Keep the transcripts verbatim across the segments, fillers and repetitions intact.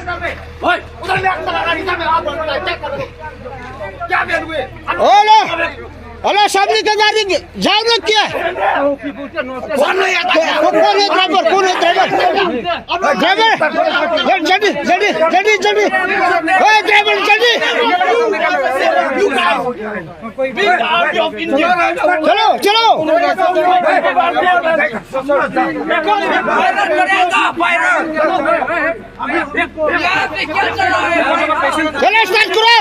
ओए, उधर ले, अंदर आ, इधर में आप, क्या कर रहे हो? क्या कर रहे हो? हेलो, हेलो, सामने के गाड़ी जाओ ना क्या? कौन है यार? को-, कौन है ड्राइवर? कौन है ड्राइवर? ड्राइवर, जल्दी, जल्दी, जल्दी, जल्दी। ओए, ड्राइवर, जल्दी। चलो, चलो। चलो, स्टार्ट करो।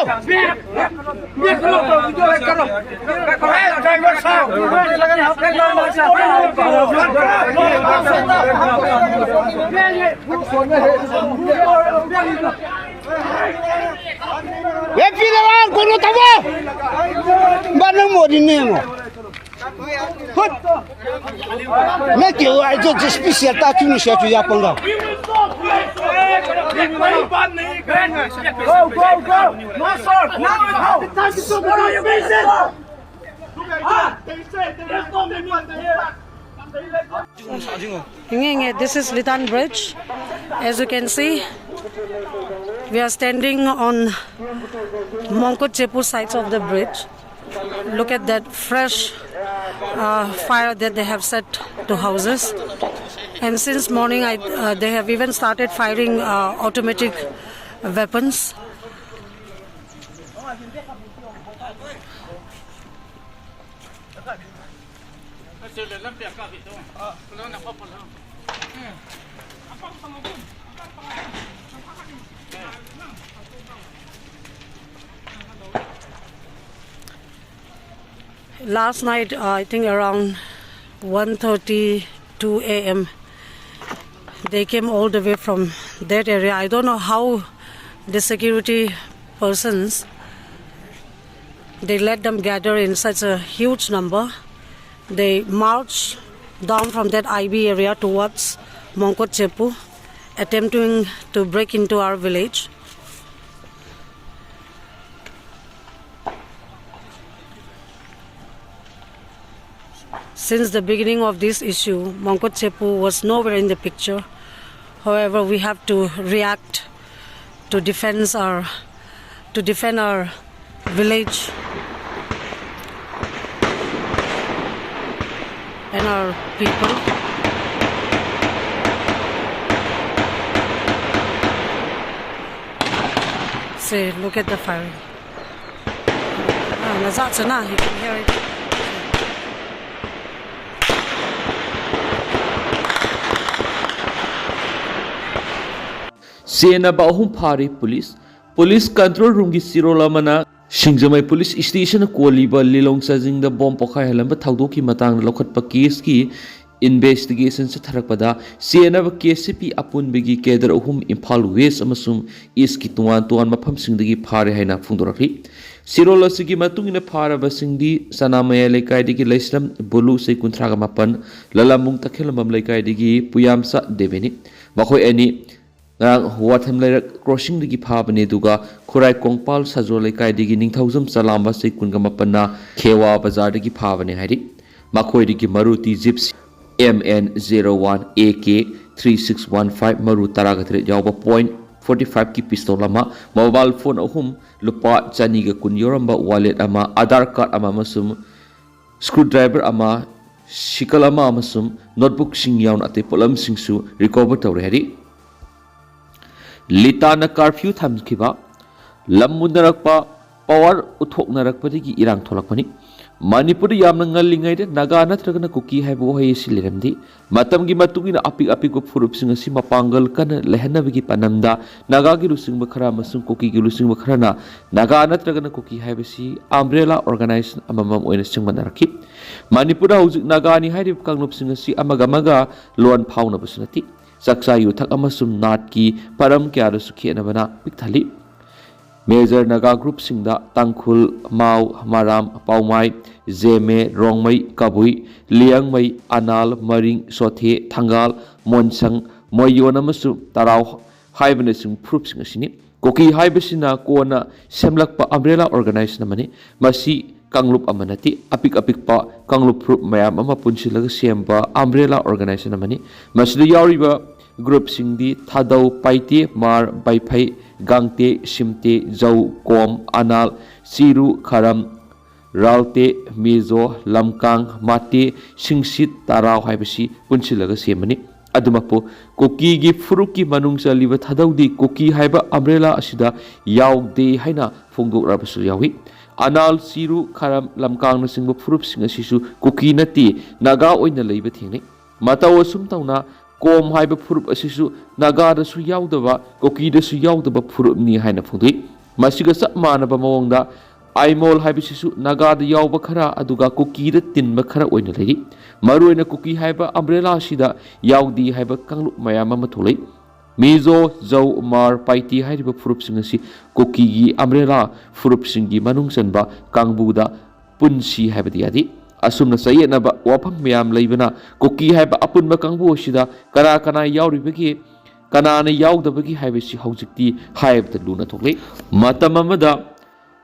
Wepi lawan kono tabo. Bana mo di nemo. Hut. Meke wa ijo spécial ta tunu sia tu ya panga. Go, go, go. No, sir. Now, now. What are you missing? This is Litan Bridge. As you can see, we are standing on Mongkot Chepu sides of the bridge. Look at that fresh uh, fire that they have set to houses. And since morning, I, uh, they have even started firing uh, automatic weapons. Last night, uh, I think around one thirty-two a m, they came all the way from that area. I don't know how the security persons, they let them gather in such a huge number. They marched down from that I B area towards Mongkot Chepu, attempting to break into our village. Since the beginning of this issue, Mongkot Chepu was nowhere in the picture. However, we have to react to defend our to defend our village and our people. See, look at the firing. Ah, naza tsuna, you can hear it. ꯆꯦꯟꯅꯕ ꯑꯍꯨꯝ ꯐꯥꯔꯤ police. Police control ꯔꯨꯝꯒꯤ ꯆꯦꯔꯣꯜ ꯑꯃꯅ ꯁꯤꯡꯖꯃꯩ police ꯁ꯭ꯇꯦꯁꯟꯅ ꯀꯣꯜꯂꯤꯕ ꯂꯤꯂꯣꯡ ꯆꯥꯖꯤꯡꯗ bomb ꯄꯣꯈꯥꯏꯍꯜꯂꯝꯕ ꯊꯧꯗꯣꯛꯀꯤ ꯃꯇꯥꯡꯗ ꯂꯧꯈꯠꯄ ꯀꯦꯁꯀꯤ investigation ꯆꯠꯊꯔꯛꯄꯗ ꯆꯦꯟꯅꯕ K C ꯄꯤ ꯑꯄꯨꯟꯕꯒꯤ cadre ꯑꯍꯨꯝ Imphal west ꯑꯃꯁꯨꯡ ꯏꯁꯀꯤ ꯇꯣꯉꯥꯟ ꯇꯣꯉꯥꯟ ꯃꯐꯝꯁꯤꯡꯗꯒꯤ ꯐꯥꯔꯦ ꯍꯥꯏꯅ ꯐꯣꯡꯗꯣꯔꯛꯂꯤ꯫ ꯆꯦꯔꯣꯜ ꯑꯁꯤꯒꯤ ꯃꯇꯨꯡ ꯏꯟꯅ ꯐꯥꯔꯕꯁꯤꯡꯗꯤ ꯆꯅꯥꯃꯌꯥ ꯂꯩꯀꯥꯏꯗꯒꯤ ꯂꯩꯁ꯭ꯔꯝ ꯕꯨꯂꯨ ꯆꯍꯤ ꯀꯨꯟꯊ꯭ꯔꯥꯒ ꯃꯥꯄꯟ, ꯂꯂꯥꯃꯨꯡ ꯇꯈꯦꯜꯂꯝꯕꯝ ꯂꯩꯀꯥꯏꯗꯒꯤ ꯄꯨꯌꯥꯝꯆꯥ ꯗꯦꯕꯤꯅꯤ꯫ ꯃꯈꯣꯏ ꯑꯅꯤ ꯉꯔꯥꯡ ꯋꯥꯊꯝ ꯂꯩꯔꯛ ꯀ꯭ꯔꯣꯁꯤꯡꯗꯒꯤ ꯐꯥꯕꯅꯤ, ꯑꯗꯨꯒ ꯈꯨꯔꯥꯏ ꯀꯣꯡꯄꯥꯜ ꯁꯖꯣ ꯂꯩꯀꯥꯏꯗꯒꯤ ꯅꯤꯡꯊꯧꯖꯝ ꯆꯂꯥꯝꯕ ꯆꯍꯤ ꯀꯨꯟꯒ ꯃꯥꯄꯟꯅ ꯈꯦꯋꯥ ꯕꯖꯥꯔꯗꯒꯤ ꯐꯥꯕꯅꯤ ꯍꯥꯏꯔꯤ꯫ ꯃꯈꯣꯏꯗꯒꯤ Maruti Gypsy M N zero one A K three six one five ꯃꯔꯨ ꯇꯔꯥꯒ ꯇꯔꯦꯠ ꯌꯥꯎꯕ ꯄꯣꯏꯟ ꯐꯣꯔꯇꯤ ꯐꯥꯏꯚꯀꯤ ꯄꯤꯁꯇꯣꯜ ꯑꯃ, ꯃꯣꯕꯥꯏꯜ ꯐꯣꯟ ꯑꯍꯨꯝ, ꯂꯨꯄꯥ ꯆꯅꯤꯒ ꯀꯨꯟ ꯌꯧꯔꯝꯕ ꯋꯥꯂꯦꯠ ꯑꯃ, ꯑꯙꯥꯔ ꯀꯥꯔꯗ ꯑꯃ ꯑꯃꯁꯨꯡ ꯁ꯭ꯀ꯭ꯔꯨ ꯗ꯭ꯔꯥꯏꯚꯔ ꯑꯃ, ꯁꯤꯀꯜ ꯑꯃ ꯑꯃꯁꯨꯡ ꯅꯣꯠꯕꯨꯛꯁꯤꯡ ꯌꯥꯎꯅ ꯑꯇꯩ ꯄꯣꯠꯂꯝꯁꯤꯡꯁꯨ ꯔꯤꯀꯣꯚꯔ ꯇꯧꯔꯦ ꯍꯥꯏꯔꯤ꯫ ꯂꯤꯇꯥꯟꯅ ꯀꯥꯔꯐ꯭ꯌꯨ ꯊꯝꯈꯤꯕ, ꯂꯝ ꯃꯨꯟꯅꯔꯛꯄ, ꯄꯋꯥꯔ ꯎꯠꯊꯣꯛꯅꯔꯛꯄꯗꯒꯤ ꯏꯔꯥꯡ ꯊꯣꯛꯂꯛꯄꯅꯤ꯫ ꯃꯅꯤꯄꯨꯔꯗ ꯌꯥꯝꯅ ꯉꯜꯂꯤꯉꯩꯗ ꯅꯥꯒꯥ ꯅꯠꯇ꯭ꯔꯒꯅ ꯀꯨꯀꯤ ꯍꯥꯏꯕ ꯋꯥꯍꯩ ꯑꯁꯤ ꯂꯩꯔꯝꯗꯦ꯫ ꯃꯇꯝꯒꯤ ꯃꯇꯨꯡ ꯏꯟꯅ ꯑꯄꯤꯛ ꯑꯄꯤꯛꯄ ꯐꯨꯔꯨꯞꯁꯤꯡ ꯑꯁꯤ ꯃꯄꯥꯡꯒꯜ ꯀꯟꯅ ꯂꯩꯍꯟꯅꯕꯒꯤ ꯄꯥꯟꯗꯝꯗ ꯅꯥꯒꯥꯒꯤ ꯂꯨꯆꯤꯡꯕ ꯈꯔ ꯑꯃꯁꯨꯡ ꯀꯨꯀꯤꯒꯤ ꯂꯨꯆꯤꯡꯕ ꯈꯔꯅ ꯅꯥꯒꯥ ꯅꯠꯇ꯭ꯔꯒꯅ ꯀꯨꯀꯤ ꯍꯥꯏꯕꯁꯤ ꯑꯝꯕ꯭ꯔꯦꯂꯥ ꯑꯣꯔꯒꯅꯥꯏꯖꯦꯁꯟ ꯑꯃꯃꯝ ꯑꯣꯏꯅ ꯁꯦꯝꯒꯠꯅꯔꯛꯈꯤ꯫ ꯃꯅꯤꯄꯨꯔꯗ ꯍꯧꯖꯤꯛ ꯅꯥꯒꯥꯅꯤ ꯍꯥꯏꯔꯤꯕ ꯀꯥꯡꯂꯨꯞꯁꯤꯡ ꯑꯁꯤ ꯑꯃꯒ ꯑꯃꯒ ꯂꯣꯟ ꯐꯥꯎꯅꯕꯁꯨ ꯅꯠꯇꯦ꯫ ꯆꯥꯛꯆꯥ ꯌꯨꯊꯛ ꯑꯃꯁꯨꯡ ꯅꯥꯠꯀꯤ ꯄꯔꯝ ꯀꯌꯥꯗꯁꯨ ꯈꯦꯠꯅꯕꯅ ꯄꯤꯛ ꯊꯜꯂꯤ꯫ ꯃꯦꯖꯔ ꯅꯥꯒꯥ ꯒ꯭ꯔꯨꯞꯁꯤꯡꯗ ꯇꯥꯡꯈꯨꯜ, ꯃꯥꯎ, ꯃꯔꯥꯝ, ꯄꯥꯎꯃꯥꯏ, ꯖꯦꯃꯦ, ꯔꯣꯡꯃꯩ, ꯀꯕꯨꯏ, ꯂꯤꯌꯥꯡꯃꯩ, ꯑꯅꯥꯜ, ꯃꯔꯤꯡ, ꯆꯣꯊꯦ, ꯊꯪꯒꯥꯜ, ꯃꯣꯟꯁꯪ, ꯃꯣꯏꯌꯣꯟ ꯑꯃꯁꯨꯡ ꯇꯔꯥꯎ ꯍꯥꯏꯕꯅꯆꯤꯡꯕ ꯐꯨꯔꯨꯞꯁꯤꯡ ꯑꯁꯤꯅꯤ꯫ ꯀꯨꯀꯤ ꯍꯥꯏꯕꯁꯤꯅ ꯀꯣꯟꯅ ꯁꯦꯝꯂꯛꯄ ꯑꯝꯕ꯭ꯔꯦꯂꯥ ꯑꯣꯔꯒꯅꯥꯏꯖꯦꯁꯟ ꯑꯃꯅꯤ꯫ ꯃꯁꯤ ꯀꯥꯡꯂꯨꯞ ꯑꯃ ꯅꯠꯇꯦ, ꯑꯄꯤꯛ ꯑꯄꯤꯛꯄ ꯀꯥꯡꯂꯨꯞ ꯐꯨꯔꯨꯞ ꯃꯌꯥꯝ ꯑꯃ ꯄꯨꯟꯁꯤꯜꯂꯒ ꯁꯦꯝꯕ ꯑꯝꯕ꯭ꯔꯦꯂꯥ ꯑꯣꯔꯒꯅꯥꯏꯖꯦꯁꯟ ꯑꯃꯅꯤ꯫ ꯃꯁꯤꯗ ꯌꯥꯎꯔꯤꯕ ꯒ꯭ꯔꯨꯞꯁꯤꯡꯗꯤ ꯊꯥꯗꯧ, ꯄꯥꯏꯇꯦ, ꯃꯥꯔ, ꯕꯥꯏꯐꯩ, ꯒꯥꯡꯇꯦ, ꯁꯤꯝꯇꯦ, ꯖꯧ, ꯀꯣꯝ, ꯑꯅꯥꯜ, ꯆꯤꯔꯨ, ꯈꯔꯝ, ꯔꯥꯜꯇꯦ, ꯃꯤꯖꯣ, ꯂꯝꯀꯥꯡ, ꯃꯥꯇꯦ, ꯁꯤꯡꯁꯤꯠ, ꯇꯔꯥꯎ ꯍꯥꯏꯕꯁꯤ ꯄꯨꯟꯁꯤꯜꯂꯒ ꯁꯦꯝꯕꯅꯤ꯫ ꯑꯗꯨꯃꯛꯄꯨ ꯀꯨꯀꯤꯒꯤ ꯐꯨꯔꯨꯞꯀꯤ ꯃꯅꯨꯡ ꯆꯜꯂꯤꯕ ꯊꯥꯗꯧꯗꯤ ꯀꯨꯀꯤ ꯍꯥꯏꯕ ꯑꯝꯕ꯭ꯔꯦꯂꯥ ꯑꯁꯤꯗ ꯌꯥꯎꯗꯦ ꯍꯥꯏꯅ ꯐꯣꯡꯗꯣꯛꯂꯕꯁꯨ ꯌꯥꯎꯏ꯫ ꯑꯅꯥꯜ, ꯆꯤꯔꯨ, ꯈꯔꯝ, ꯂꯝꯀꯥꯡꯅꯆꯤꯡꯕ ꯐꯨꯔꯨꯞꯁꯤꯡ ꯑꯁꯤꯁꯨ ꯀꯨꯀꯤ ꯅꯠꯇꯦ, ꯅꯥꯒꯥ ꯑꯣꯏꯅ ꯂꯩꯕ ꯊꯦꯡꯅꯩ꯫ ꯃꯇꯧ ꯑꯁꯨꯝ ꯇꯧꯅ ꯀꯣꯝ ꯍꯥꯏꯕ ꯐꯨꯔꯨꯞ ꯑꯁꯤꯁꯨ ꯅꯥꯒꯥꯗꯁꯨ ꯌꯥꯎꯗꯕ, ꯀꯨꯀꯤꯗꯁꯨ ꯌꯥꯎꯗꯕ ꯐꯨꯔꯨꯞꯅꯤ ꯍꯥꯏꯅ ꯐꯣꯡꯗꯣꯛꯏ꯫ ꯃꯁꯤꯒ ꯆꯞ ꯃꯥꯟꯅꯕ ꯃꯑꯣꯡꯗ ꯑꯥꯏꯃꯣꯜ ꯍꯥꯏꯕꯁꯤꯁꯨ ꯅꯥꯒꯥꯗ ꯌꯥꯎꯕ ꯈꯔ ꯑꯗꯨꯒ ꯀꯨꯀꯤꯗ ꯇꯤꯟꯕ ꯈꯔ ꯑꯣꯏꯅ ꯂꯩꯔꯤ꯫ ꯃꯔꯨꯑꯣꯏꯅ ꯀꯨꯀꯤ ꯍꯥꯏꯕ ꯑꯝꯕ꯭ꯔꯦꯂꯥ ꯑꯁꯤꯗ ꯌꯥꯎꯗꯦ ꯍꯥꯏꯕ ꯀꯥꯡꯂꯨꯞ ꯃꯌꯥꯝ ꯑꯃ ꯊꯣꯛꯂꯛꯏ꯫ ꯃꯤꯖꯣ, ꯖꯧ, ꯃꯥꯔ, ꯄꯥꯏꯇꯤ ꯍꯥꯏꯔꯤꯕ ꯐꯨꯔꯨꯞꯁꯤꯡ ꯑꯁꯤ ꯀꯨꯀꯤꯒꯤ ꯑꯝꯕ꯭ꯔꯦꯂꯥ ꯐꯨꯔꯨꯞꯁꯤꯡꯒꯤ ꯃꯅꯨꯡ ꯆꯟꯕ ꯀꯥꯡꯕꯨꯗ ꯄꯨꯟꯁꯤ ꯍꯥꯏꯕꯗꯤ ꯌꯥꯗꯦ꯫ ꯑꯁꯨꯝꯅ ꯆꯌꯦꯠꯅꯕ ꯋꯥꯐꯝ ꯃꯌꯥꯝ ꯂꯩꯕꯅ ꯀꯨꯀꯤ ꯍꯥꯏꯕ ꯑꯄꯨꯟꯕ ꯀꯥꯡꯕꯨ ꯑꯁꯤꯗ ꯀꯅꯥ ꯀꯅꯥ ꯌꯥꯎꯔꯤꯕꯒꯦ, ꯀꯅꯥꯅ ꯌꯥꯎꯗꯕꯒꯦ ꯍꯥꯏꯕꯁꯤ ꯍꯧꯖꯤꯛꯇꯤ ꯍꯥꯏꯕꯗ ꯂꯨꯅ ꯊꯣꯛꯂꯦ꯫ ꯃꯇꯝ ꯑꯃꯗ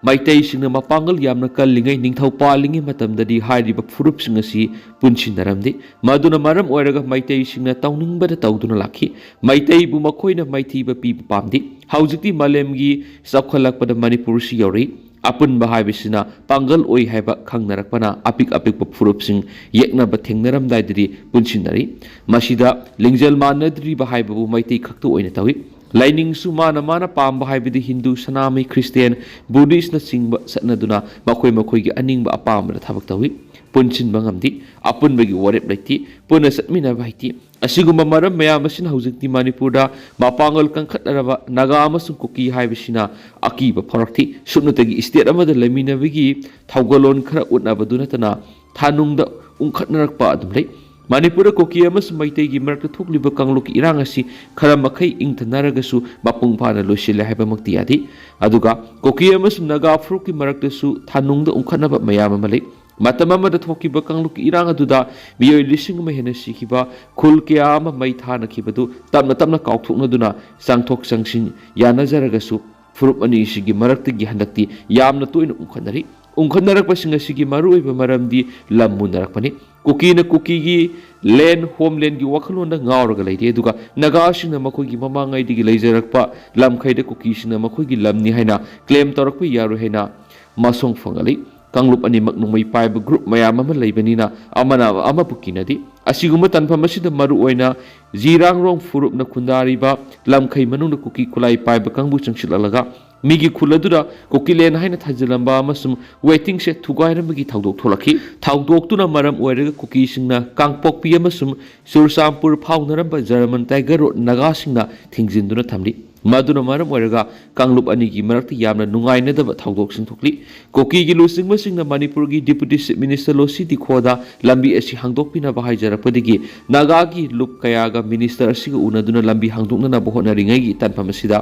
ꯃꯩꯇꯩꯁꯤꯡꯅ ꯃꯄꯥꯡꯒꯜ ꯌꯥꯝꯅ ꯀꯜꯂꯤꯉꯩ, ꯅꯤꯡꯊꯧ ꯄꯥꯜꯂꯤꯉꯩ ꯃꯇꯝꯗꯗꯤ ꯍꯥꯏꯔꯤꯕ ꯐꯨꯔꯨꯞꯁꯤꯡ ꯑꯁꯤ ꯄꯨꯟꯁꯤꯟꯅꯔꯝꯗꯦ꯫ ꯃꯗꯨꯅ ꯃꯔꯝ ꯑꯣꯏꯔꯒ ꯃꯩꯇꯩꯁꯤꯡꯅ ꯇꯧꯅꯤꯡꯕꯗ ꯇꯧꯗꯨꯅ ꯂꯥꯛꯈꯤ꯫ ꯃꯩꯇꯩꯕꯨ ꯃꯈꯣꯏꯅ ꯃꯥꯏꯊꯤꯕ ꯄꯤꯕ ꯄꯥꯝꯗꯦ꯫ ꯍꯧꯖꯤꯛꯇꯤ ꯃꯥꯂꯦꯝꯒꯤ ꯆꯥꯎꯈꯠꯂꯛꯄꯗ ꯃꯅꯤꯄꯨꯔꯁꯨ ꯌꯧꯔꯛꯏ꯫ ꯑꯄꯨꯟꯕ ꯍꯥꯏꯕꯁꯤꯅ ꯄꯥꯡꯒꯜ ꯑꯣꯏ ꯍꯥꯏꯕ ꯈꯪꯅꯔꯛꯄꯅ ꯑꯄꯤꯛ ꯑꯄꯤꯛꯄ ꯐꯨꯔꯨꯞꯁꯤꯡ ꯌꯦꯛꯅꯕ ꯊꯦꯡꯅꯔꯝꯗꯥꯏꯗꯗꯤ ꯄꯨꯟꯁꯤꯟꯅꯔꯤ꯫ ꯃꯁꯤꯗ ꯂꯤꯡꯖꯦꯜ ꯃꯥꯟꯅꯗ꯭ꯔꯤꯕ ꯍꯥꯏꯕꯕꯨ ꯃꯩꯇꯩ ꯈꯛꯇ ꯑꯣꯏꯅ ꯇꯧꯏ꯫ ꯂꯥꯏꯅꯤꯡꯁꯨ ꯃꯥꯅ ꯃꯥꯅ ꯄꯥꯝꯕ ꯍꯥꯏꯕꯗꯤ ꯍꯤꯟꯗꯨ, ꯁꯅꯥꯃꯍꯤ, ꯈ꯭ꯔꯤꯁꯇꯦꯟ, ꯕꯨꯙꯤꯁ꯭ꯠꯅꯆꯤꯡꯕ ꯆꯠꯅꯗꯨꯅ ꯃꯈꯣꯏ ꯃꯈꯣꯏꯒꯤ ꯑꯅꯤꯡꯕ ꯑꯄꯥꯝꯕꯗ ꯊꯕꯛ ꯇꯧꯏ꯫ ꯄꯨꯟꯁꯤꯟꯕ ꯉꯝꯗꯦ꯫ ꯑꯄꯨꯟꯕꯒꯤ ꯋꯥꯔꯦꯞ ꯂꯩꯇꯦ꯫ ꯄꯨꯟꯅ ꯆꯠꯃꯤꯟꯅꯕ ꯍꯩꯇꯦ꯫ ꯑꯁꯤꯒꯨꯝꯕ ꯃꯔꯝ ꯃꯌꯥꯝ ꯑꯁꯤꯅ ꯍꯧꯖꯤꯛꯇꯤ ꯃꯅꯤꯄꯨꯔꯗ ꯃꯄꯥꯡꯒꯜ ꯀꯟꯈꯠꯅꯔꯕ ꯅꯥꯒꯥ ꯑꯃꯁꯨꯡ ꯀꯨꯀꯤ ꯍꯥꯏꯕꯁꯤꯅ ꯑꯀꯤꯕ ꯐꯥꯎꯔꯛꯈꯤ꯫ ꯁꯨꯞꯅꯇꯒꯤ ꯁ꯭ꯇꯦꯠ ꯑꯃꯗ ꯂꯩꯃꯤꯟꯅꯕꯒꯤ ꯊꯧꯒꯜꯂꯣꯟ ꯈꯔ ꯎꯠꯅꯕꯗꯨ ꯅꯠꯇꯅ ꯊꯥꯅꯨꯡꯗ ꯎꯪꯈꯠꯅꯔꯛꯄ ꯑꯗꯨꯝ ꯂꯩ꯫ ꯃꯅꯤꯄꯨꯔꯗ ꯀꯨꯀꯤ ꯑꯃꯁꯨꯡ ꯃꯩꯇꯩꯒꯤ ꯃꯔꯛꯇ ꯊꯣꯛꯂꯤꯕ ꯀꯥꯡꯂꯨꯞꯀꯤ ꯏꯔꯥꯡ ꯑꯁꯤ ꯈꯔ ꯃꯈꯩ ꯏꯪꯊꯅꯔꯒꯁꯨ ꯃꯄꯨꯡ ꯐꯥꯅ ꯂꯣꯏꯁꯤꯜꯂꯦ ꯍꯥꯏꯕꯃꯛꯇꯤ ꯌꯥꯗꯦ꯫ ꯑꯗꯨꯒ ꯀꯨꯀꯤ ꯑꯃꯁꯨꯡ ꯅꯥꯒꯥ ꯐꯨꯔꯨꯞꯀꯤ ꯃꯔꯛꯇꯁꯨ ꯊꯥꯅꯨꯡꯗ ꯎꯪꯈꯠꯅꯕ ꯃꯌꯥꯝ ꯑꯃ ꯂꯩ꯫ ꯃꯇꯝ ꯑꯃꯗ ꯊꯣꯛꯈꯤꯕ ꯀꯥꯡꯂꯨꯞꯀꯤ ꯏꯔꯥꯡ ꯑꯗꯨꯗ ꯃꯤꯑꯣꯏ ꯂꯤꯁꯤꯡ ꯑꯃ ꯍꯦꯟꯅ ꯁꯤꯈꯤꯕ, ꯈꯨꯜ ꯀꯌꯥ ꯑꯃ ꯃꯩ ꯊꯥꯅꯈꯤꯕꯗꯨ ꯇꯞꯅ ꯇꯞꯅ ꯀꯥꯎꯊꯣꯛꯅꯗꯨꯅ ꯆꯪꯊꯣꯛ ꯆꯪꯁꯤꯟ ꯌꯥꯅꯖꯔꯒꯁꯨ ꯐꯨꯔꯨꯞ ꯑꯅꯤꯁꯤꯒꯤ ꯃꯔꯛꯇꯒꯤ ꯍꯟꯗꯛꯇꯤ ꯌꯥꯝꯅ ꯇꯣꯏꯅ ꯎꯪꯈꯠꯅꯔꯤ꯫ ꯎꯪꯈꯠꯅꯔꯛꯄꯁꯤꯡ ꯑꯁꯤꯒꯤ ꯃꯔꯨꯑꯣꯏꯕ ꯃꯔꯝꯗꯤ ꯂꯝ ꯃꯨꯟꯅꯔꯛꯄꯅꯤ꯫ ꯀꯨꯀꯤꯅ ꯀꯨꯀꯤꯒꯤ land, homeland ꯒꯤ ꯋꯥꯈꯜꯂꯣꯟꯗ ꯉꯥꯎꯔꯒ ꯂꯩꯔꯤ, ꯑꯗꯨꯒ ꯅꯥꯒꯥꯁꯤꯡꯅ ꯃꯈꯣꯏꯒꯤ ꯃꯃꯥꯡꯉꯩꯗꯒꯤ ꯂꯩꯖꯔꯛꯄ ꯂꯝꯈꯩꯗ ꯀꯨꯀꯤꯁꯤꯡꯅ ꯃꯈꯣꯏꯒꯤ ꯂꯝꯅꯤ ꯍꯥꯏꯅ claim ꯇꯧꯔꯛꯄ ꯌꯥꯔꯣꯏ ꯍꯥꯏꯅ ꯃꯁꯣꯡ ꯐꯪꯍꯜꯂꯤ꯫ ꯀꯥꯡꯂꯨꯞ ꯑꯅꯤꯃꯛ ꯅꯣꯡꯃꯩ ꯄꯥꯏꯕ group ꯃꯌꯥꯝ ꯑꯃ ꯂꯩꯕꯅꯤꯅ ꯑꯃꯅ ꯑꯃꯕꯨ ꯀꯤꯅꯗꯦ꯫ ꯑꯁꯤꯒꯨꯝꯕ ꯇꯥꯟꯐꯝ ꯑꯁꯤꯗ ꯃꯔꯨꯑꯣꯏꯅ ꯖꯤꯔꯥꯡꯔꯣꯡ ꯐꯨꯔꯨꯞꯅ ꯈꯨꯟꯗꯥꯔꯤꯕ ꯂꯝꯈꯩ ꯃꯅꯨꯡꯗ ꯀꯨꯀꯤ ꯈꯨꯠꯂꯥꯏ ꯄꯥꯏꯕ ꯀꯥꯡꯕꯨ ꯆꯪꯁꯤꯜꯂꯛꯂꯒ ꯃꯤꯒꯤ ꯈꯨꯜ ꯑꯗꯨꯗ ꯀꯨꯀꯤꯂꯦꯟ ꯍꯥꯏꯅ ꯊꯥꯖꯤꯜꯂꯝꯕ ꯑꯃꯁꯨꯡ waiting shed ꯊꯨꯒꯥꯏꯔꯝꯕꯒꯤ ꯊꯧꯗꯣꯛ ꯊꯣꯛꯂꯛꯈꯤ꯫ ꯊꯧꯗꯣꯛꯇꯨꯅ ꯃꯔꯝ ꯑꯣꯏꯔꯒ ꯀꯨꯀꯤꯁꯤꯡꯅ ꯀꯥꯡꯄꯣꯛꯄꯤ ꯑꯃꯁꯨꯡ ꯆꯨꯔꯆꯥꯟꯄꯨꯔ ꯐꯥꯎꯅꯔꯝꯕ German Tiger Road ꯅꯥꯒꯥꯁꯤꯡꯅ ꯊꯤꯡꯖꯤꯟꯗꯨꯅ ꯊꯝꯂꯤ꯫ ꯃꯗꯨꯅ ꯃꯔꯝ ꯑꯣꯏꯔꯒ ꯀꯥꯡꯂꯨꯞ ꯑꯅꯤꯒꯤ ꯃꯔꯛꯇ ꯌꯥꯝꯅ ꯅꯨꯡꯉꯥꯏꯅꯗꯕ ꯊꯧꯗꯣꯛꯁꯤꯡ ꯊꯣꯛꯂꯤ꯫ ꯀꯨꯀꯤꯒꯤ ꯂꯨꯆꯤꯡꯕꯁꯤꯡꯅ ꯃꯅꯤꯄꯨꯔꯒꯤ Deputy Chief Minister ꯂꯣꯁꯤ ꯗꯤꯈꯣꯗ ꯂꯝꯕꯤ ꯑꯁꯤ ꯍꯥꯡꯗꯣꯛꯄꯤꯅꯕ ꯍꯥꯏꯖꯔꯛꯄꯗꯒꯤ ꯅꯥꯒꯥꯒꯤ ꯂꯨꯞ ꯀꯌꯥꯒ minister ꯑꯁꯤꯒ ꯎꯅꯗꯨꯅ ꯂꯝꯕꯤ ꯍꯥꯡꯗꯣꯛꯅꯅꯕ ꯍꯣꯠꯅꯔꯤꯉꯩꯒꯤ ꯇꯥꯟꯐꯝ ꯑꯁꯤꯗ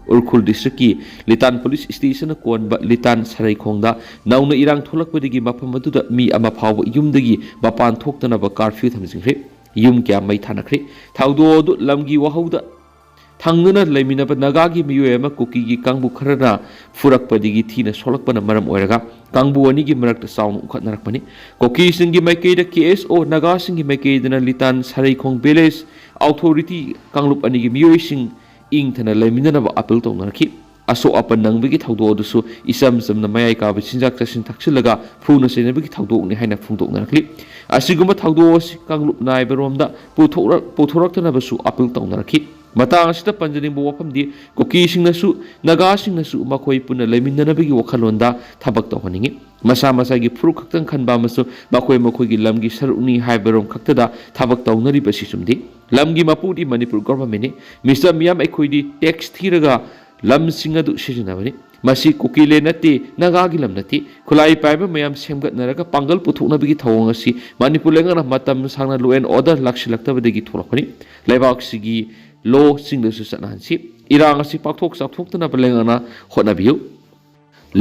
ꯎꯔꯈꯨꯜ district ꯀꯤ ꯂꯤꯇꯥꯟ police station ꯅ ꯀꯣꯟꯕ ꯂꯤꯇꯥꯟ ꯁꯔꯩꯈꯣꯡꯗ ꯅꯧꯅ ꯏꯔꯥꯡ ꯊꯣꯛꯂꯛꯄꯗꯒꯤ ꯃꯐꯝ ꯑꯗꯨꯗ ꯃꯤ ꯑꯃ ꯐꯥꯎꯕ ꯌꯨꯝꯗꯒꯤ ꯃꯄꯥꯟ ꯊꯣꯛꯇꯅꯕ curfew ꯊꯝꯖꯤꯟꯈ꯭ꯔꯦ꯫ ꯌꯨꯝ ꯀꯌꯥ ꯃꯩ ꯊꯥꯅꯈ꯭ꯔꯦ꯫ ꯊꯧꯗꯣꯛ ꯑꯗꯨ ꯂꯝꯒꯤ ꯋꯥꯍꯧꯗ ꯊꯪꯅꯅ ꯂꯩꯃꯤꯟꯅꯕ ꯅꯥꯒꯥꯒꯤ ꯃꯤꯑꯣꯏ ꯑꯃ ꯀꯨꯀꯤꯒꯤ ꯀꯥꯡꯕꯨ ꯈꯔꯅ ꯐꯨꯔꯛꯄꯗꯒꯤ ꯊꯤꯅ ꯁꯣꯛꯂꯛꯄꯅ ꯃꯔꯝ ꯑꯣꯏꯔꯒ ꯀꯥꯡꯕꯨ ꯑꯅꯤꯒꯤ ꯃꯔꯛꯇ ꯆꯥꯎꯅ ꯎꯈꯠꯅꯔꯛꯄꯅꯤ꯫ ꯀꯨꯀꯤꯁꯤꯡꯒꯤ ꯃꯥꯏꯀꯩꯗ K S O, ꯅꯥꯒꯥꯁꯤꯡꯒꯤ ꯃꯥꯏꯀꯩꯗꯅ ꯂꯤꯇꯥꯟ ꯁꯔꯩꯈꯣꯡ village authority ꯀꯥꯡꯂꯨꯞ ꯑꯅꯤꯒꯤ ꯃꯤꯑꯣꯏꯁꯤꯡ ꯏꯪꯊꯅ ꯂꯩꯃꯤꯟꯅꯅꯕ appeal ꯇꯧꯅꯔꯛꯈꯤ꯫ ꯑꯁꯣꯛ ꯑꯄꯟ ꯅꯪꯕꯒꯤ ꯊꯧꯗꯣꯛ ꯑꯗꯨꯁꯨ ꯏꯆꯝ ꯆꯝꯅ ꯃꯌꯥꯏ ꯀꯥꯕ ꯆꯤꯟꯖꯥꯛ ꯆꯥꯁꯤꯟ ꯊꯛꯆꯤꯜꯂꯒ ꯐꯨꯅ ꯆꯩꯅꯕꯒꯤ ꯊꯧꯗꯣꯛꯅꯤ ꯍꯥꯏꯅ ꯐꯣꯡꯗꯣꯛꯅꯔꯛꯂꯤ꯫ ꯑꯁꯤꯒꯨꯝꯕ ꯊꯧꯗꯣꯛ ꯑꯁꯤ ꯀꯥꯡꯂꯨꯞ ꯅꯥꯏꯕꯔꯣꯝꯗ ꯄꯨꯊꯣꯛꯔꯛ-, ꯄꯨꯊꯣꯔꯛꯇꯅꯕꯁꯨ appeal ꯇꯧꯅꯔꯛꯈꯤ꯫ ꯃꯇꯥꯡ ꯑꯁꯤꯗ ꯄꯟꯖꯅꯤꯡꯕ ꯋꯥꯐꯝꯗꯤ ꯀꯨꯀꯤꯁꯤꯡꯅꯁꯨ ꯅꯥꯒꯥꯁꯤꯡꯅꯁꯨ ꯃꯈꯣꯏ ꯄꯨꯟꯅ ꯂꯩꯃꯤꯟꯅꯅꯕꯒꯤ ꯋꯥꯈꯜꯂꯣꯟꯗ ꯊꯕꯛ ꯇꯧꯍꯟꯅꯤꯡꯏ꯫ ꯃꯁꯥ ꯃꯁꯥꯒꯤ ꯐꯨꯔꯨꯞ ꯈꯛꯇꯪ ꯈꯟꯕ ꯑꯃꯁꯨꯡ ꯃꯈꯣꯏ ꯃꯈꯣꯏꯒꯤ ꯂꯝꯒꯤ ꯁꯔꯨꯛꯅꯤ ꯍꯥꯏꯕꯔꯣꯝ ꯈꯛꯇꯗ ꯊꯕꯛ ꯇꯧꯅꯔꯤꯕꯁꯤ ꯆꯨꯝꯗꯦ꯫ ꯂꯝꯒꯤ ꯃꯄꯨꯗꯤ ꯃꯅꯤꯄꯨꯔ government ꯅꯤ꯫ Mister ꯃꯤꯌꯥꯝ, ꯑꯩꯈꯣꯏꯗꯤ tax ꯊꯤꯔꯒ ꯂꯝꯁꯤꯡ ꯑꯗꯨ ꯁꯤꯖꯤꯟꯅꯕꯅꯤ꯫ ꯃꯁꯤ ꯀꯨꯀꯤꯂꯦꯟ ꯅꯠꯇꯦ, ꯅꯥꯒꯥꯒꯤ ꯂꯝ ꯅꯠꯇꯦ꯫ ꯈꯨꯠꯂꯥꯏ ꯄꯥꯏꯕ ꯃꯌꯥꯝ ꯁꯦꯝꯒꯠꯅꯔꯒ ꯄꯥꯡꯒꯜ ꯄꯨꯊꯣꯛꯅꯕꯒꯤ ꯊꯧꯑꯣꯡ ꯑꯁꯤ ꯃꯅꯤꯄꯨꯔ ꯂꯩꯉꯥꯛꯅ ꯃꯇꯝ ꯁꯥꯡꯅ law and order ꯂꯥꯛꯁꯤꯜꯂꯛꯇꯕꯗꯒꯤ ꯊꯣꯛꯂꯛꯄꯅꯤ꯫ ꯂꯩꯕꯥꯛꯁꯤꯒꯤ law ꯁꯤꯡꯗꯁꯨ ꯆꯠꯅꯍꯟꯁꯤ꯫ ꯏꯔꯥꯡ ꯑꯁꯤ ꯄꯥꯛꯊꯣꯛ ꯆꯥꯎꯊꯣꯛꯇꯅꯕ ꯂꯩꯉꯥꯛꯅ ꯍꯣꯠꯅꯕꯤꯌꯨ꯫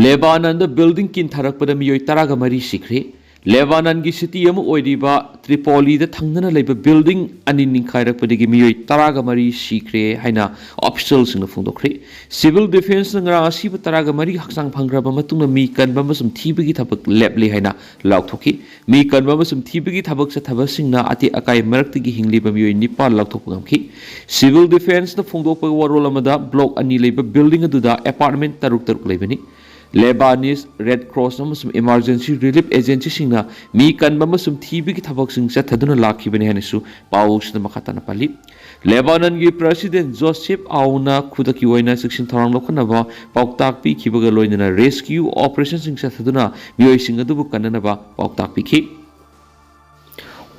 ꯂꯦꯕꯥꯅꯟꯗ building ꯀꯤꯟꯊꯔꯛꯄꯗ ꯃꯤꯑꯣꯏ ꯇꯔꯥꯒ ꯃꯔꯤ ꯁꯤꯈ꯭ꯔꯦ꯫ ꯂꯦꯕꯥꯅꯟꯒꯤ ꯁꯤꯇꯤ ꯑꯃ ꯑꯣꯏꯔꯤꯕ ꯇ꯭ꯔꯤꯄꯣꯂꯤꯗ ꯊꯪꯅꯅ ꯂꯩꯕ ꯕꯤꯜꯗꯤꯡ ꯑꯅꯤ ꯅꯤꯡꯈꯥꯏꯔꯛꯄꯗꯒꯤ ꯃꯤꯑꯣꯏ ꯇꯔꯥꯒ ꯃꯔꯤ ꯁꯤꯈ꯭ꯔꯦ ꯍꯥꯏꯅ ꯑꯣꯐꯤꯁꯤꯌꯦꯜꯁꯤꯡꯅ ꯐꯣꯡꯗꯣꯛꯈ꯭ꯔꯦ꯫ ꯁꯤꯚꯤꯜ ꯗꯤꯐꯦꯟꯁꯅ ꯉꯔꯥꯡ ꯑꯁꯤꯕ ꯇꯔꯥꯒ ꯃꯔꯤ ꯍꯛꯆꯥꯡ ꯐꯪꯈ꯭ꯔꯕ ꯃꯇꯨꯡꯗ ꯃꯤ ꯀꯟꯕ ꯑꯃꯁꯨꯡ ꯊꯤꯕꯒꯤ ꯊꯕꯛ ꯂꯦꯞꯂꯦ ꯍꯥꯏꯅ ꯂꯥꯎꯊꯣꯛꯈꯤ꯫ ꯃꯤ ꯀꯟꯕ ꯑꯃꯁꯨꯡ ꯊꯤꯕꯒꯤ ꯊꯕꯛ ꯆꯠꯊꯕꯁꯤꯡꯅ ꯑꯇꯦꯛ ꯑꯀꯥꯏ ꯃꯔꯛꯇꯒꯤ ꯍꯤꯡꯂꯤꯕ ꯃꯤꯑꯣꯏ ꯅꯤꯄꯥꯟ ꯂꯧꯊꯣꯛꯄ ꯉꯝꯈꯤ꯫ ꯁꯤꯚꯤꯜ ꯗꯤꯐꯦꯟꯁꯅ ꯐꯣꯡꯗꯣꯛꯄ ꯋꯥꯔꯣꯜ ꯑꯃꯗ, ꯕ꯭ꯂꯣꯛ ꯑꯅꯤ ꯂꯩꯕ ꯕꯤꯜꯗꯤꯡ ꯑꯗꯨꯗ ꯑꯦꯄꯥꯔꯠꯃꯦꯟ ꯇꯔꯨꯛ ꯇꯔꯨꯛ ꯂꯩꯕꯅꯤ꯫ ꯂꯦꯕꯥꯅꯤꯁ ꯔꯦꯗ ꯀ꯭ꯔꯣꯁ ꯑꯃꯁꯨꯡ ꯏꯃꯥꯔꯖꯦꯟꯁꯤ ꯔꯤꯂꯤꯐ ꯑꯦꯖꯦꯟꯁꯤꯁꯤꯡꯅ ꯃꯤ ꯀꯟꯕ ꯑꯃꯁꯨꯡ ꯊꯤꯕꯒꯤ ꯊꯕꯛꯁꯤꯡ ꯆꯠꯊꯗꯨꯅ ꯂꯥꯛꯈꯤꯕꯅꯤ ꯍꯥꯏꯅꯁꯨ ꯄꯥꯎꯁꯤꯗ ꯃꯈꯥ ꯇꯥꯅ ꯄꯜꯂꯤ꯫ ꯂꯦꯕꯥꯅꯟꯒꯤ ꯄ꯭ꯔꯁꯤꯗꯦꯟ ꯖꯣꯁꯦꯐ ꯑꯥꯎꯟꯅ ꯈꯨꯗꯛꯀꯤ ꯑꯣꯏꯅ ꯆꯦꯛꯁꯤꯟ ꯊꯧꯔꯥꯡ ꯂꯧꯈꯠꯅꯕ ꯄꯥꯎꯇꯥꯛ ꯄꯤꯈꯤꯕꯒ ꯂꯣꯏꯅꯅ ꯔꯦꯁꯀ꯭ꯌꯨ ꯑꯣꯄꯔꯦꯁꯟꯁꯤꯡ ꯆꯠꯊꯗꯨꯅ ꯃꯤꯑꯣꯏꯁꯤꯡ ꯑꯗꯨꯕꯨ ꯀꯟꯅꯅꯕ ꯄꯥꯎꯇꯥꯛ ꯄꯤꯈꯤ꯫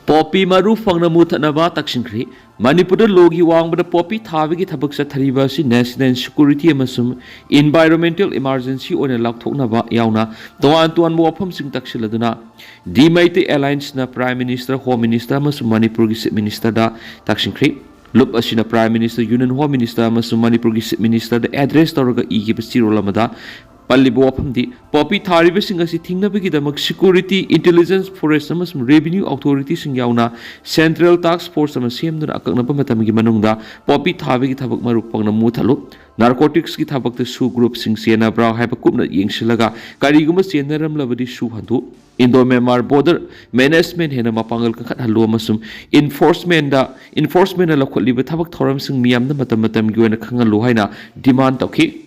ꯄꯣꯄꯤ ꯃꯔꯨ ꯐꯪꯅ ꯃꯨꯊꯠꯅꯕ ꯇꯛꯁꯤꯟꯈ꯭ꯔꯦ꯫ ꯃꯅꯤꯄꯨꯔꯗ ꯂꯣꯒꯤ ꯋꯥꯡꯃꯗ ꯄꯣꯄꯤ ꯊꯥꯕꯒꯤ ꯊꯕꯛ ꯆꯠꯊꯔꯤꯕ ꯑꯁꯤ ꯅꯦꯁꯅꯦꯜ ꯁꯦꯀ꯭ꯌꯨꯔꯤꯇꯤ ꯑꯃꯁꯨꯡ ꯏꯟꯚꯥꯏꯔꯣꯟꯃꯦꯟꯇꯦꯜ ꯏꯃꯥꯔꯖꯦꯟꯁꯤ ꯑꯣꯏꯅ ꯂꯥꯎꯊꯣꯛꯅꯕ ꯌꯥꯎꯅ ꯇꯣꯉꯥꯟ ꯇꯣꯉꯥꯟꯕ ꯋꯥꯐꯝꯁꯤꯡ ꯇꯛꯁꯤꯜꯂꯗꯨꯅ ꯗꯤ ꯃꯩꯇꯩ ꯑꯦꯂꯥꯏꯟꯁꯅ ꯄ꯭ꯔꯥꯏꯝ ꯃꯤꯅꯤꯁꯇꯔ, ꯍꯣꯝ ꯃꯤꯅꯤꯁꯇꯔ ꯑꯃꯁꯨꯡ ꯃꯅꯤꯄꯨꯔꯒꯤ ꯆꯤꯐ ꯃꯤꯅꯤꯁꯇꯔꯗ ꯇꯛꯁꯤꯟꯈ꯭ꯔꯦ꯫ ꯂꯨꯞ ꯑꯁꯤꯅ prime minister, union home minister ꯑꯃꯁꯨꯡ ꯃꯅꯤꯄꯨꯔꯒꯤ ꯆꯤꯐ ꯃꯤꯅꯤꯁꯇꯔꯗ ꯑꯦꯗ꯭ꯔꯦꯁ ꯇꯧꯔꯒ ꯏꯈꯤꯕ ꯆꯦꯔꯣꯜ ꯑꯃꯗ ꯄꯜꯂꯤꯕ ꯋꯥꯐꯝꯗꯤ, ꯄꯣꯄꯤ ꯊꯥꯔꯤꯕꯁꯤꯡ ꯑꯁꯤ ꯊꯤꯡꯅꯕꯒꯤꯗꯃꯛ ꯁꯦꯀ꯭ꯌꯨꯔꯤꯇꯤ, ꯏꯟꯇꯦꯂꯤꯖꯦꯟꯁ, ꯐꯣꯔꯦꯁ ꯑꯃꯁꯨꯡ ꯔꯦꯚꯤꯅ꯭ꯌꯨ ꯑꯣꯊꯣꯔꯤꯇꯤꯁꯤꯡ ꯌꯥꯎꯅ ꯁꯦꯟꯇ꯭ꯔꯦꯜ ꯇꯥꯛꯁ ꯐꯣꯔꯁ ꯑꯃ ꯁꯦꯝꯗꯨꯅ ꯑꯀꯛꯅꯕ ꯃꯇꯝꯒꯤ ꯃꯅꯨꯡꯗ ꯄꯣꯄꯤ ꯊꯥꯕꯒꯤ ꯊꯕꯛ ꯃꯔꯨ ꯐꯪꯅ ꯃꯨꯊꯠꯂꯨ꯫ ꯅꯥꯔꯀꯣꯇꯤꯛꯁꯀꯤ ꯊꯕꯛꯇ ꯁꯨ ꯒ꯭ꯔꯨꯞꯁꯤꯡ ꯆꯦꯟꯅꯕ꯭ꯔꯥ ꯍꯥꯏꯕ ꯀꯨꯞꯅ ꯌꯦꯡꯁꯤꯜꯂꯒ, ꯀꯔꯤꯒꯨꯝꯕ ꯆꯦꯟꯅꯔꯝꯂꯕꯗꯤ ꯁꯨ ꯍꯟꯗꯣꯛ꯫ ꯏꯟꯗꯣ ꯃ꯭ꯌꯥꯟꯃꯥꯔ ꯕꯣꯔꯗꯔ ꯃꯦꯅꯦꯖꯃꯦꯟ ꯍꯦꯟꯅ ꯃꯄꯥꯡꯒꯜ ꯀꯟꯈꯠꯍꯜꯂꯨ ꯑꯃꯁꯨꯡ ꯏꯟꯐꯣꯔꯁꯃꯦꯟꯗ, ꯏꯟꯐꯣꯔꯁꯃꯦꯟꯅ ꯂꯧꯈꯠꯂꯤꯕ ꯊꯕꯛ ꯊꯧꯔꯝꯁꯤꯡ ꯃꯤꯌꯥꯝꯗ ꯃꯇꯝ ꯃꯇꯝꯒꯤ ꯑꯣꯏꯅ ꯈꯪꯍꯜꯂꯨ ꯍꯥꯏꯅ ꯗꯤꯃꯥꯟ ꯇꯧꯈꯤ꯫